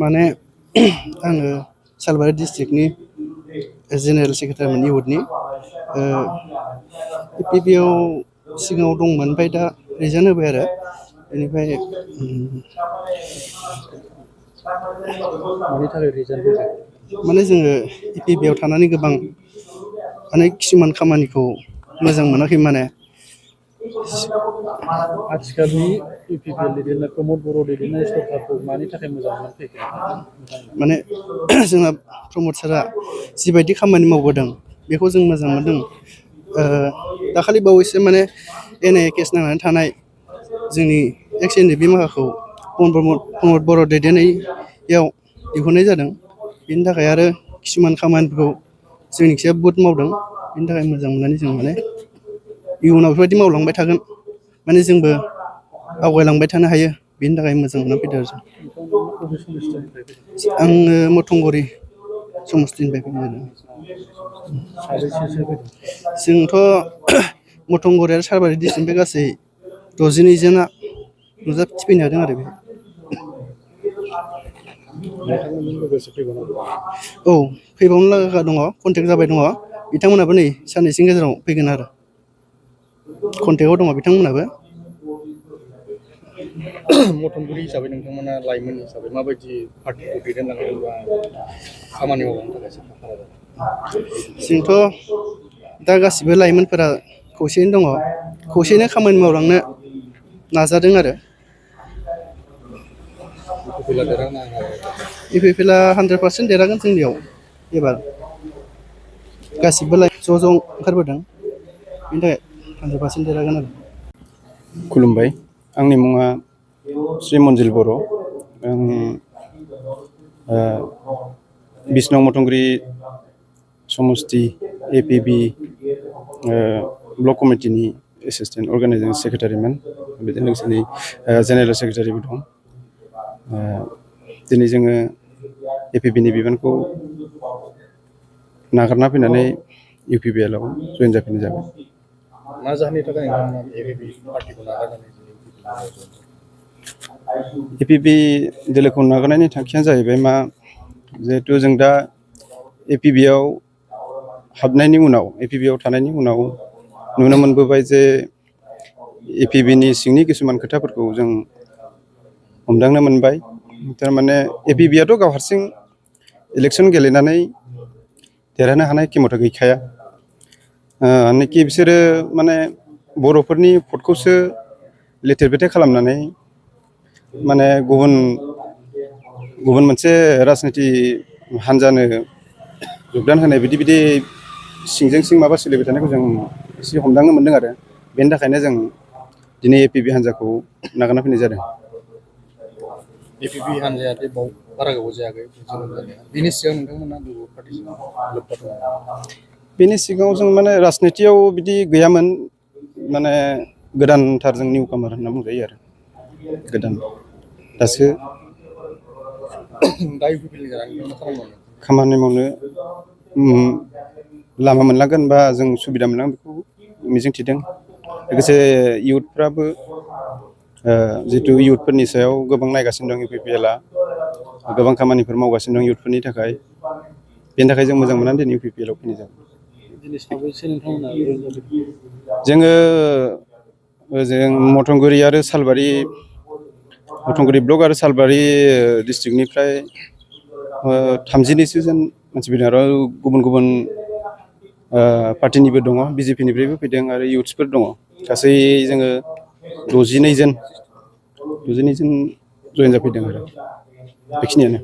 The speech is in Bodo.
माने आङो सालबारि डिस्ट्रिक्टनि जेनेरेल सेक्रेटारिमोन इउथनि इपिपिआव सिगाङाव दंमोन ओमफ्राय दा रिजाइन होबाय आरो बेनिफ्राय मानि थाखाय रिजाइन होखो? माने जोङो इपिपिआव थानानै गोबां माने किसुमान खामानिखौ मोजां मोनाखै माने आथिखालनि इउपिपिएल दैदेननाय प्रमद बर' दैदेननाय सरकारखौ मानि थाखाय मोजां मोननानै फैखो? माने जोंना प्रमद सारआ जिबायदि खामानि मावबोदों बेखौ जों मोजां मोनदों। दाखालि बावैसो माने एनआइए केस नांनानै थानाय जोंनि एक्स एन बि माखाखौ प्रमद बर' दैदेननायाव दिहुननाय जादों। बेनि थाखाय आरो किसुमान खामानिफोरखौ जोंनिखिजाय बहुत मावदों। बेनि थाखाय मोजां मोननानै जों माने इयुनाव बेफोरबायदि मावलांबाय थागोन माने जोंबो आवगायलांबाय थानो हायो बेनि थाखाय मोजां मोनना फैदों आरो बबे समस्थिनिफ्राय फैदों? आङो मथंगरि समस्थिनिफ्राय फैदों आरो साबैसेसो फैदों? जोंथ' मथंगरि आरो सालबारि डिस्ट्रिक्टनिफ्राय गासै 62 जना नुजाथिफैनो हादों आरो बे नोंथांमोनजों लोगोसे फैबावनांगौ। औ फैबावनो लागा दङ, कन्टेक्ट जाबाय दङ। बिथांमोनाबो नै साननैसोनि गेजेराव फैगोन आरो कन्टेक्टआव दङ बिथांमोनाबो। मथंगुरि हिसाबै नोंथांमोना लाइमोन हिसाबै माबायदि पार्टिखौ दैदेनलांनो बा खामानि मावलांनो थाखाय साखा फारा जादों? जोंथ' दा गासिबो लाइमोनफोरा खौसेयैनो दङ, खौसेयैनो खामानि मावलांनो नाजादों आरो इउपिपिएलआ देरहागोना हाया? इउपिपिएलआ 100% देरहागोन जोंनियाव एबार। गासिबो ज' ज' ओंखारबोदों बेनि थाखाय 100% देरहागोन आरो। खुलुमबाय, आंनि मुङा श्री मन्जिल बर'। आं बिष्णु मथंगरि समस्ति एपिबि ब्लक कमिटिनि एसिस्टेन्ट अर्गानाइजिं सेक्रेटारिमोन। बेजों लोगोसे जेनेरेल सेक्रेटारिबो दं। दिनै जोङो एपिबिनि बिबानखौ नागारना फैनानै इउपिपिएलआव जयेन जाफैनाय जाबाय। मा जाहोननि थाखाय नोंथांमोना एपिपि पार्टिखौ नागारनानै एपिपि दोलोखौ नागारनायनि थांखियानो जाहैबाय मा, जिहेथु जों दा एपिबिआव हाबनायनि उनाव, एपिबिआव थानायनि उनाव नुनो मोनबोबाय जे एपिबिनि सिंनि किसुमान खोथाफोरखौ जों हमदांनो मोनबाय। थारमाने एपिबिआथ' गाव हारसिं इलेक्सन गेलेनानै देरहानो हानाय खेमथा गैखाया। आनोखि बिसोरो माने बर'फोरनि भटखौसो लेथेर फेथेर खालामनानै माने गुबुन मोनसे राजनिथि हान्जानो जुगदान होनाय बिदि सिंजों सिं माबा सोलिबाय थानायखौ जों एसे हमदांनो मोनदों आरो बेनि थाखायनो जों दिनै एपिबि हान्जाखौ नागारना फैनाय जादों। एपिपि हान्जाया बारा गोबाव जायाखै जोनोम जानाया। बिनि सिगां नोंथांमोना बबे पार्टिजों लोब्बा दङ? बेनि सिगाङाव जों माने राजनितियाव बिदि गैयामोन, माने गोदानथार जों निउ कामार होनना बुंजायो आरो गोदान दासो दा इउपिपिएलनि जानानै मा खालामबावनो? खामानि मावनो लामा मोनलांगोन बा जों सुबिदा मोनलांगोन बेखौ मिजिंथिदों। लोगोसे इयुथफ्राबो जिहेतु इयुथफोरनि सायाव गोबां नायगासिनो दं इउपिपिएलआ, गोबां खामानिफोर मावगासिनो दं इयुथफोरनि थाखाय। बेनि थाखाय जों मोजां मोननानै दिनै इउपिपिएलआव फैनाय जादों। दिनै साबैसे नोंथांमोना जयेन जाफैदों? जोङो ओजों मथंगुरि आरो सालबारि, मथंगुरि ब्लक आरो सालबारि डिस्ट्रिक्टनिफ्राय 30 जन मानसि फैदों आरो गुबुन पार्टिनिबो दङ, बिजेपिनिफ्रायबो फैदों आरो इयुथ्सफोर दङ। गासै जोङो 62 जन जयेन जाफैदों आरो बेखिनियानो।